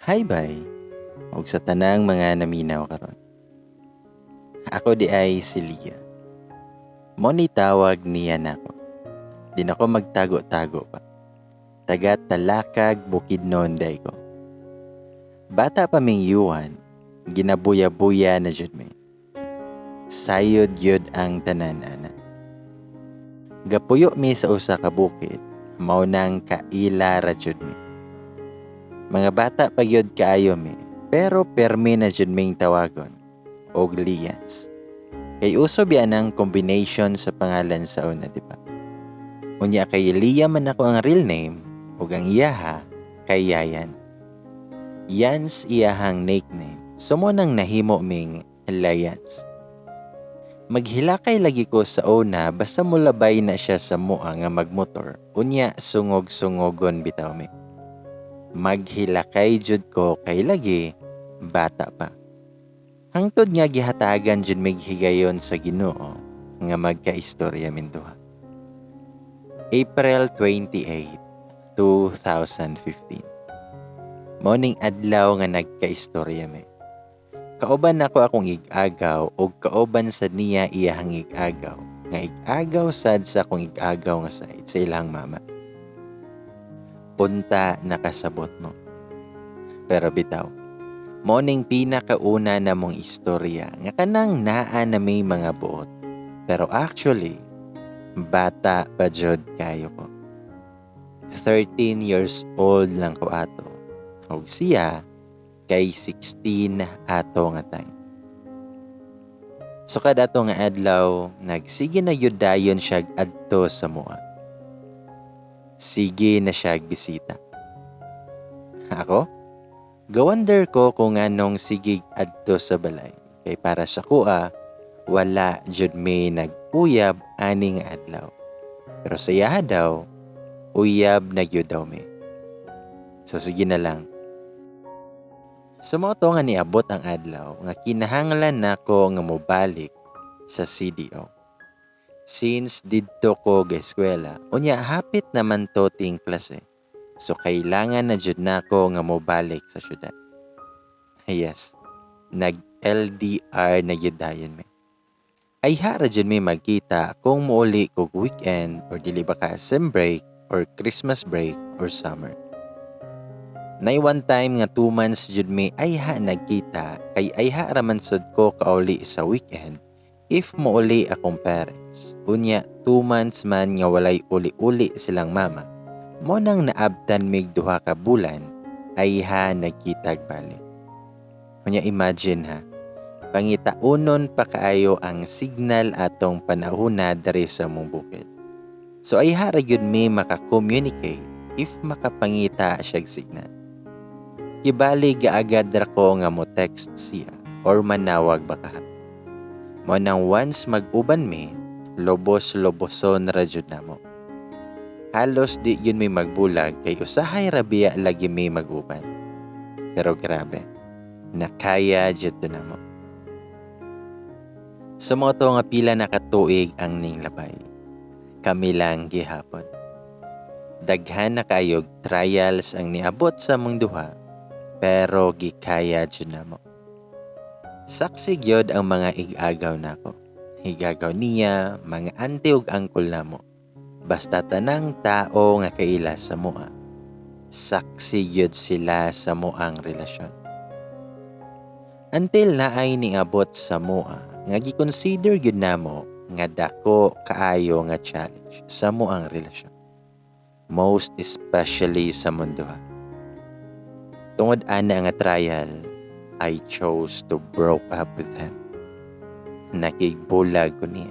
Hi bay, ug sa tanang mga naminaw karon. Ako diay si Lia. Mao ni tawag niya nako. Di na ko magtago-tago pa. Taga Talakag, Bukidnon diay ko. Bata pa ming yuan, ginabuya-buya na jud mi. Sayod gyud ang tanan ana. Gapuyo mi sa usa ka bukid, mao nang kaila ra jud mi. Mga bata pa gyud kaayo mi, pero permi na jud ming tawagon og Lians. Kay uso biya nang combination sa pangalan sa una, di ba? Unya kay Lia man ako ang real name ug ang iyaha kay Yayan. Yans iyahang nickname. So mao nang nahimo ming Layans. Maghilakay lagi ko sa una basta molabay na siya sa mua nga magmotor. Unya sungog-sungogon bitaw mi. Maghilakay jud ko kay lagi bata pa. Hangtod nga gihatagan jud mig higayon sa Ginoo nga magkaistorya min duha. April 28, 2015. Mao ning adlaw nga nagkaistorya mi. Kauban nako akong ig-agaw ug kauban sad niya iyahang ig-agaw nga ig-agaw sad sa akong ig-agaw nga side sa ilang mama. Punta nakasabot mo. Pero bitaw, mao ning pinakauna namong istorya nga kanang naa na may mga buot. Pero actually, bata pa jud kayo ko. 13 years old lang ko ato. Ug siya kay 16 ato nga time. So kada ato nga adlaw, nagsige na gyud dayon siya adto sa mua. Sige na siya bisita. Ako? Gawonder ko kung anong sige adto sa balay. Kay para sa kuha, wala jud may nag-uyab aning adlaw. Pero sa iyaha daw, uyab na gyud daw mi. So sige na lang. So mao to nga niabot ang adlaw nga kinahanglan nako nga mobalik sa CDO. Since didto ko ga eskwela, unya hapit naman to ting klase. So kailangan na jud nako nga mobalik sa syudad. Yes, nag LDR na gyud dayon mi. Ayha ra jud mi magkita kung muuli kog weekend or dili ba ka sem break or Christmas break or summer. Nay one time nga 2 months jud mi ayha nagkita kay ayha ra man sad ko kauli sa weekend if muuli akong parents. Unya 2 months man nga walay uli-uli silang mama. Mo nang naabtan mig 2 ka bulan ayha nagkitag balik. Unya imagine ha, pangitaunon pa kaayo ang signal atong panahona diri sa mong bukid. So ayha ra gyud mi maka-communicate if makapangita siyag signal. Kibali gaagad ra ko nga mo text siya or manawag baka. Mao nang once mag-uban mi, lobos-loboson ra jud namo. Halos di yun mi magbulag kay usahay ra biya lagi mi mag-uban. Pero grabe, nakaya jud to namo. Sa mao to nga pila na katuig ang ning labay. Kami lang gihapon. Daghan na kayog trials ang niabot sa among duha, pero gikaya jud namo. Saksi gyud ang mga ig-agaw nako. Igagaw niya, mga auntie ug uncle namo. Basta tanang tao nga kaila sa mua. Saksi gyud sila sa muang relasyon. Until naay niabot sa mua nga gi-consider gyud namo nga dako kaayo nga challenge sa muang relasyon. Most especially sa mundoha. Tungod ana nga trial, I chose to broke up with him. Nakigbulag ko niya.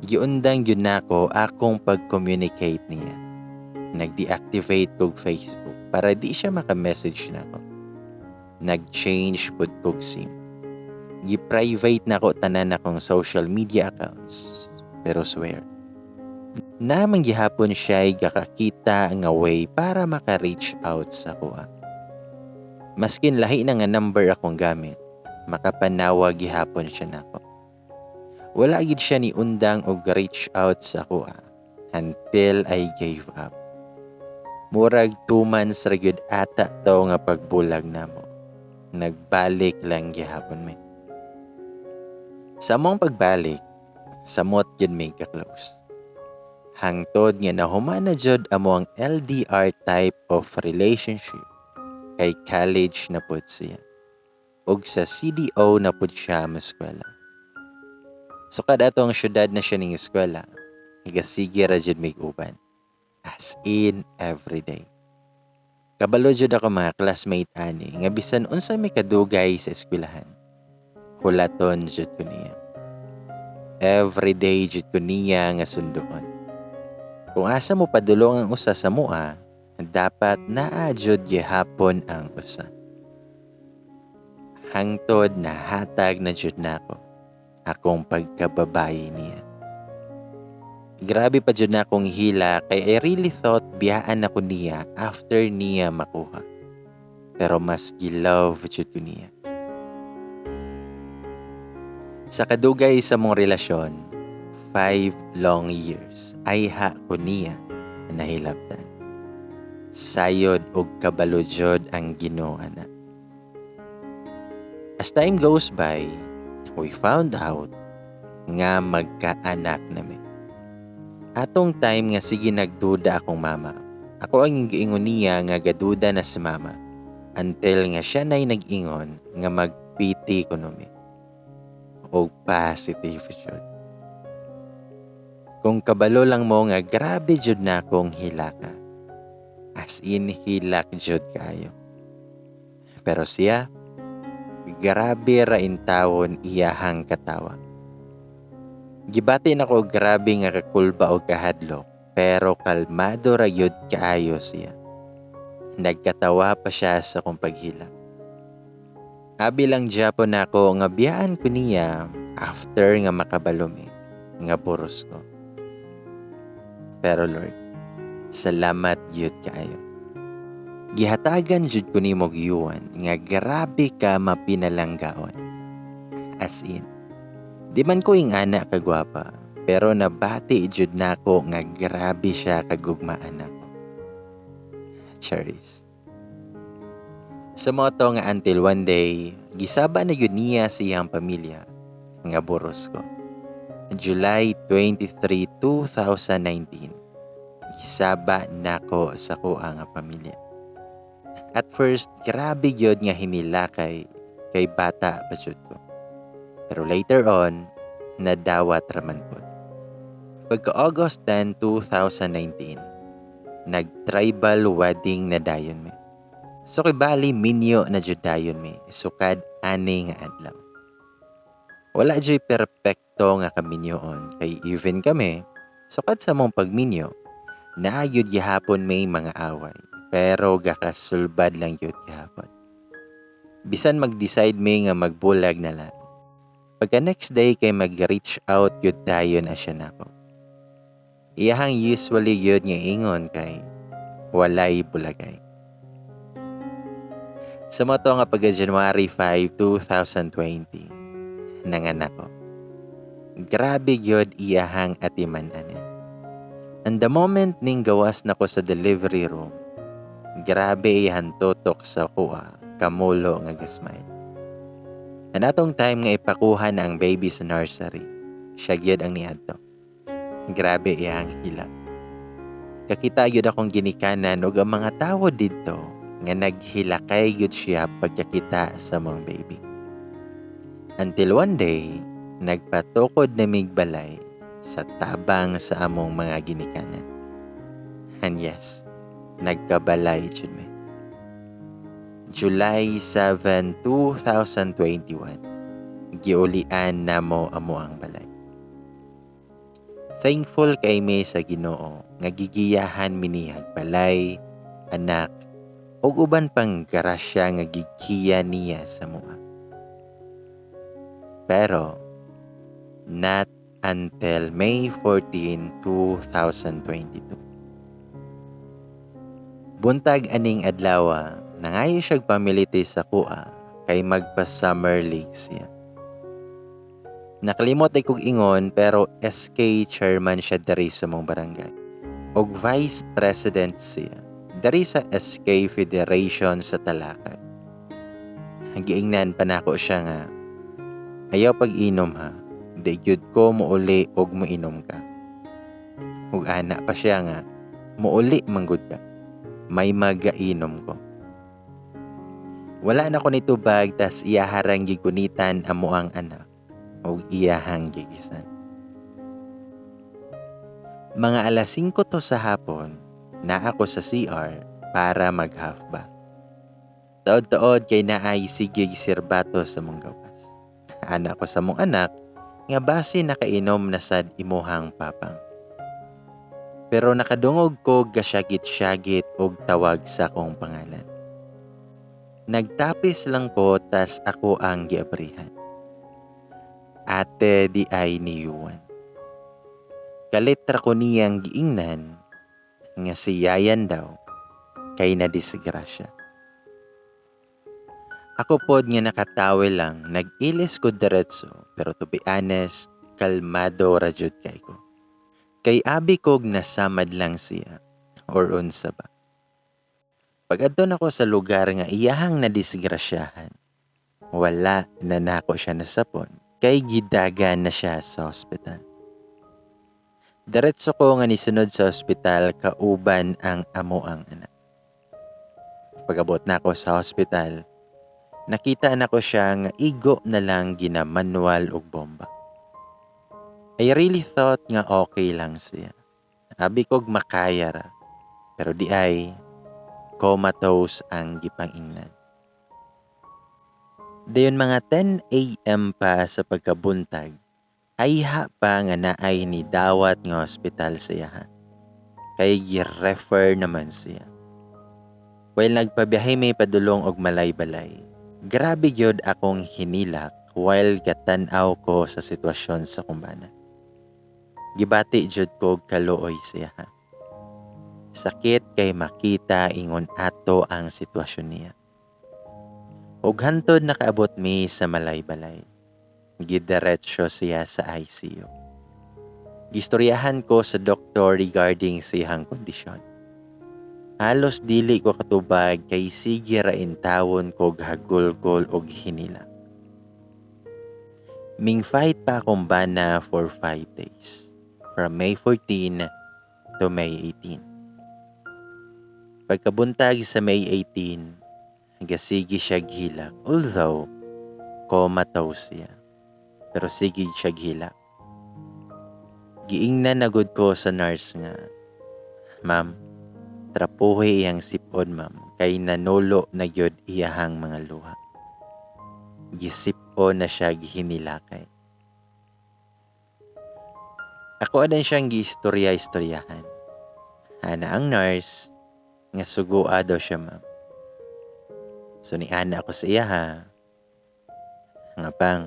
Giundang gyud nako akong pag-communicate niya. Nag-deactivate kog Facebook para di siya maka-message nako. Nag-change pud kog SIM. Gi-private nako tanan akong social media accounts. Pero swear, naman gihapon siya'y gakakita nga way para maka-reach out sa kuha. Maskin lahi na nga number akong gamit, makapanawag gihapon siya nako. Wala gid siya ni undang og reach out sa kuha until I gave up. Murag 2 months ra gyud ata to nga pagbulag namo. Nagbalik lang gihapon mi. Sa among pagbalik, samot gyud mi ka-close. Hangtod nga nahuman na jud amo ang LDR type of relationship kay college na pud siya. Ug sa CDO na pud siya moeskwela. Sukad atong syudad na siya ning eskwela, gasige ra jud mig uban. As in everyday. Kabalo jud ako, mga classmate, ani nga bisan unsa may kadugay sa eskwelahan, hulaton jud ko niya. Everyday jud ko niya nga sunduon. Kung asa mo padulong ang usa sa mua, dapat naa jud gihapon ang usa. Hangtod na hatag na jud nako akong pagkababayi niya. Grabe pa jud na akong hila kay I really thought biyaan ako niya after niya makuha. Pero mas gi-love jud ko niya. Sa kadugay sa mong relasyon, 5 long years, ay ha ko niya nahilabtan. Sayod og kabalo jud ang Ginoo ana. As time goes by, we found out nga magkaanak nami. Atong time nga sige nagduda akong mama. Ako ang giingon niya nga gaduda na si mama until nga siya na'y nag-ingon nga mag-PT kuno mi. Og positive jud. Kung kabalo lang mo nga grabe jud na akong hilaka. As in, hilak jud kayo. Pero siya, grabe ra intawon iyahang katawa. Gibati nako grabe nga kakulba og kahadlok, pero kalmado ra gyud kaayo siya. Nagkatawa pa siya sa akong paghilak. Abi lang gyapon nako nga biyaan ko niya after nga makabalo mi nga buros ko. Pero Lord, salamat gyud kaayo. Gihatagan jud ko nimo og yuan nga grabe ka mapinalanggaon. As in, di man ko ingana kagwapa, pero nabati jud nako nga grabe siya kagugmaan nako. Charis. Sa mao to nga until one day, gisaba na gyud niya sa iyang pamilya nga buros ko. July 23, 2019, gisaba nako sa kuha nga pamilya. At first, grabe gyud nga hinilakay kay bata pa jud ko. Pero later on, nadawat raman pod. Pagka August 10, 2019, nag-tribal wedding na dayon mi. So kay bali minyo na jud dayon mi sukad ani nga adlaw. Wala juy perpekto nga kaminyoon kay even kami, sukad sa mong pagminyo, naa gyud gihapon may mga away, pero gakasulbad lang gyud gihapon. Bisan mag-decide mi nga magbulag na lang, pagka next day kay mag-reach out gyud dayon na siya nako. Iyahang usually gyud nga ingon kay walay bulagay. Sa mao to nga pagka January 5, 2020, nanganak ko. Grabe gyud iyahang atiman ani. And the moment ning gawas nako sa delivery room, grabe iyahang tutok sa kuha, kamulo nga gasmile. And atong time nga ipakuha na ang baby sa nursery, siya gyud ang niadto. Grabe iyang hilak. Kakita gyud akong ginikanan ug ang mga tawo didto nga naghilakay gyud siya pagkakita sa among baby. Until one day, nagpatukod na mig balay sa tabang sa among mga ginikanan. And yes, nagkabalay jud mi. July 7, 2021, giulian namo amo ang balay. Thankful kay mi sa Ginoo nga gigiyahan mi niyag balay, anak, ug uban pang grasya nga gigiya niya sa mua. Pero not until May 14, 2022. Buntag aning adlaw, nangayo siyag pamiliti sa kuha kay magpa-summer league siya. Nakalimot ay kog ingon, pero SK chairman siya diri sa mong barangay. Og vice president siya Dari sa SK Federation sa Talakag. Giingnan pa nako siya nga, "Ayaw pag-inom ha, di gyud ko muuli og muinom ka." Ug ana pa siya nga, "Muuli manggod ka, may magainom ko." Wala na ko nitubag, tas iyaharang gigunitan amo ang anak ug iyahang gikisan. Mga alas 5 to sa hapon, naa ako sa CR para mag half bath. Taod-taod kay naay sigig sirbato sa mong gawas. Ana ko sa mong anak nga basi nakainom na sad imuhang papang. Pero nakadungog ko gasyagit-syagit og tawag sa akong pangalan. Nagtapis lang ko, tas ako ang giabrihan. Ate di ay ni Yuan. Kalit ra ko niyang giingnan nga si Yayan daw kay na disgrasya. Ako pod nga nakatawe lang, nag-ilis ko diretso, pero to be honest, kalmado ra jud kay ko. Kay abi kog nasamad lang siya or unsa ba. Pag-adto nako sa lugar nga iyahang nadisgrasyahan, wala na nako siya nasapon kay gidagan na siya sa ospital. Diretso ko nga nisunod sa ospital kauban ang amo ang anak. Pag-abot nako sa ospital, nakita nako siya nga igo na lang ginamanual og bomba. I really thought nga okay lang siya. Abi kog makaya ra. Pero di ay, comatose ang gipangingnan. Dayon mga 10 a.m. pa sa pagkabuntag, ayha pa nga naay ni dawat nga ospital siya ha. Kay gi-refer naman siya. While nagpabiyahe may padulong og Malaybalay, grabe gyud akong hinilak while gatan-aw ko sa sitwasyon sa kumbana. Gibati jud ko kaluoy siya ha. Sakit kay makita ingon ato ang sitwasyon niya. Ug hantod nakaabot mi sa Malaybalay, gidiretso siya sa ICU. Gistoryahan ko sa doktor regarding sa iyang kondisyon. Halos dili ko katubag kay sige ra intawon ko hagulgol og hinila. Ming fight pa akong bana for 5 days, from May 14 to May 18. Pagkabuntag sa May 18, gasigi siya gihilak. Although, comatose siya. Pero sige siya gihilak. Giingnan na gud ko sa nurse nga, "Ma'am, trapuhi iyang sipon, ma'am, kay nanulo na gyud iyahang mga luha." Gisipon na siya gihinilakay. Ako adan siyang giistorya-istoryahan. Ana ang nurse, nga sugua daw siya, ma'am. So ni-ana ako sa iya ha. Nga pang,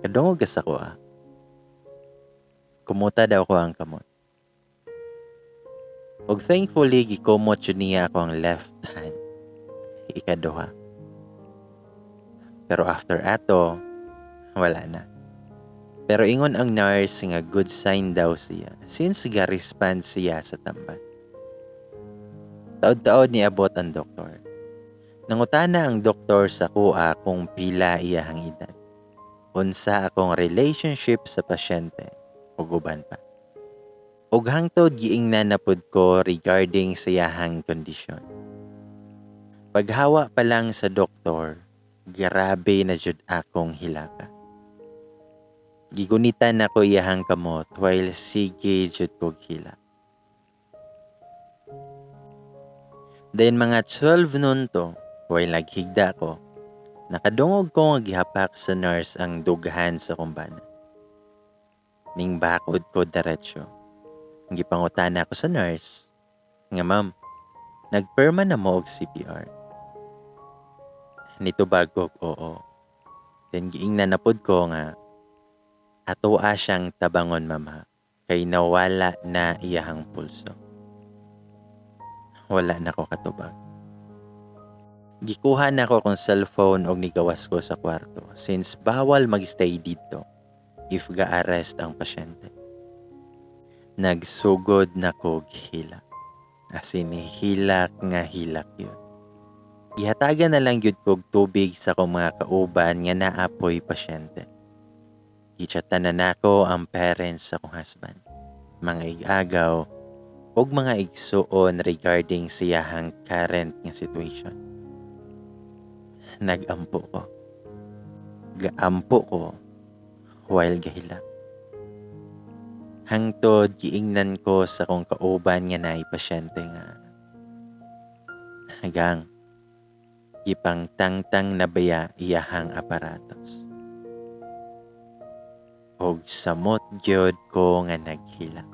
"Kadungog ka sa ko ah. Kumuta daw ko ang kamot." Og thankfully, gikumot yun niya ako ang left hand. Ikaduha. Pero after ato, wala na. Pero ingon ang nurse nga good sign daw siya since ga-respond siya sa tamban. Taod-taod niabot ang doktor. Nangutana ang doktor sa kuha kung pila iyahang edad, unsa akong relationship sa pasyente, ug uban pa. Ug hangtod giingnan na pud ko regarding sa iyahang kondisyon. Paghawa pa lang sa doktor, grabe na jud akong hilaka. Gigunitan nako iyahang kamot while sige jud kog hila. Then mga 12 noon to, while naghigda ko, nakadungog ko nga gihapak sa nurse ang dughan sa kumbana. Ning bakod ko diretso. Gipangutana ko sa nurse, nga, "Ma'am, nagperma na mo og CPR?" Nitubag og oo. Then giingnan na pod ko nga, "Atoa siyang tabangon, ma'am, kay nawala na iyahang pulso." Wala na ko katubag. Gikuha na ko akong cellphone og nigawas ko sa kwarto since bawal magstay dito if ga-arrest ang pasyente. Nagsugod na ko hila. As in, hilak nga hilak gyud. Gihatagan na lang gyud kog tubig sa akong mga kauban nga naapoy pasyente. Gichatan na nako ang parents sa akong husband, mga igagaw ug mga igsuon regarding siyahang current nga situation. Nagampo ko. Gaampo ko while gahilak. Hangtod giingnan ko sa akong kauban nga naay pasyente nga hagang gipangtangtang na baya iyahang aparatos. Og samot gyud ko nga naghilak.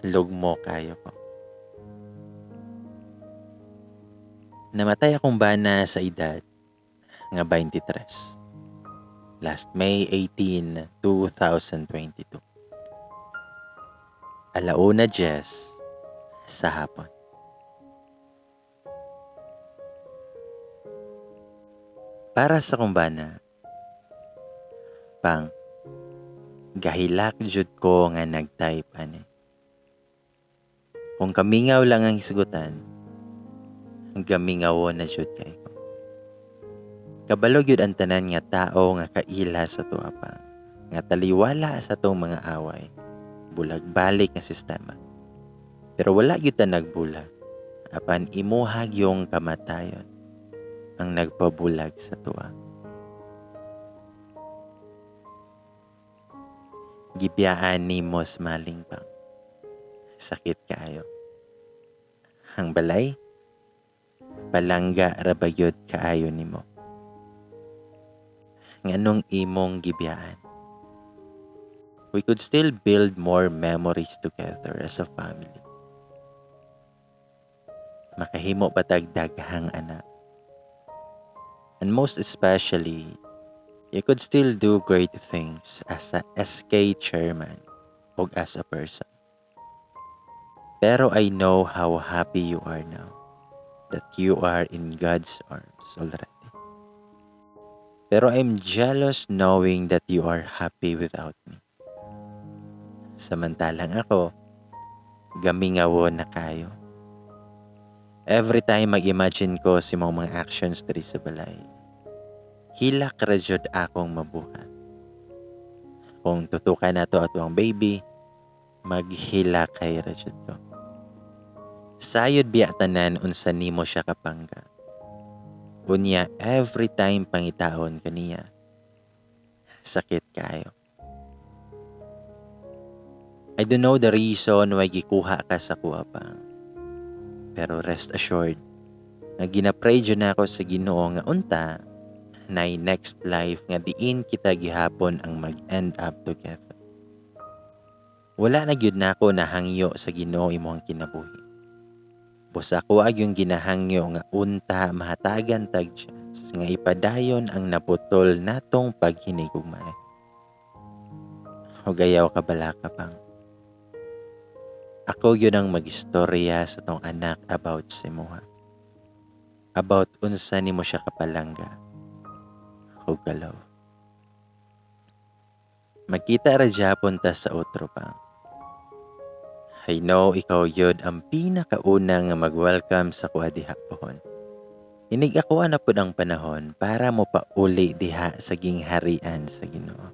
Lugmo kayo ko. Namatay akong bana sa edad nga 23. Last May 18, 2022. 1:10 sa hapon. Para sa akong bana, pang gahilak jud ko nga nag-type ani. Kung kamingaw lang ang hisgutan, gamingaw na jud kay ko. Kabalo gyud ang tanan nga tao nga kaila sa tuwa pa, nga taliwala sa tong mga away, bulag-balik nga sistema. Pero wala gyud ta nagbulag, apan imuha gyung kamatayon ang nagpabulag sa tuwa. Gibiyaan nimo smaling pang. Sakit kaayo. Ang balay, palangga ra ba gyud kaayo nimo? Nganong imong gibiyaan? We could still build more memories together as a family. Makahimo pa tag daghang anak. And most especially, you could still do great things as a SK chairman o as a person. Pero I know how happy you are now that you are in God's arms already. Pero I'm jealous knowing that you are happy without me. Samantalang ako, gamingawo na kayo. Every time mag-imagine ko si mga actions diri sa balay, hilak ra jud akong mabuhat. Kung tutukan nato ato ang baby, maghilak kay ra jud ko. Sayod biya tanan unsa nimo siya kapangga. Unya every time pangitaon kaniya, sakit kayo. I don't know the reason why gikuha ka sa kuha pa. Pero rest assured, nga ginapray jud nako sa Ginoo nga unta nay next life nga diin kita gihapon ang mag-end up together. Wala na gyud nako nahangyo sa Ginoo imong kinabuhi. Busa ko ag yung ginahangyo nga unta mahatagan tag chance nga ipadayon ang naputol natong paghinigugmay. O gayaw ka bala ka pang. Ako yun ang magistorya sa tong anak about si Muha. About unsa nimo siya kapalangga. O galaw. Magkita ra japon ta sa otro pa. I know ikaw yun ang pinakauna nga mag-welcome sa kuha diha pohon. Inig ako na pud ang panahon para mo pauli diha sa gingharian sa Ginoo.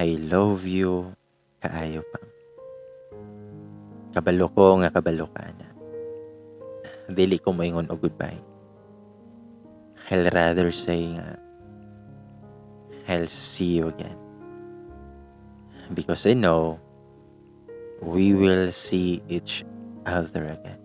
I love you kaayo pa. Kabalo ko nga kabalo ka na. Dili ko moingon og goodbye. I'll rather say nga I'll see you again. Because I know we will see each other again.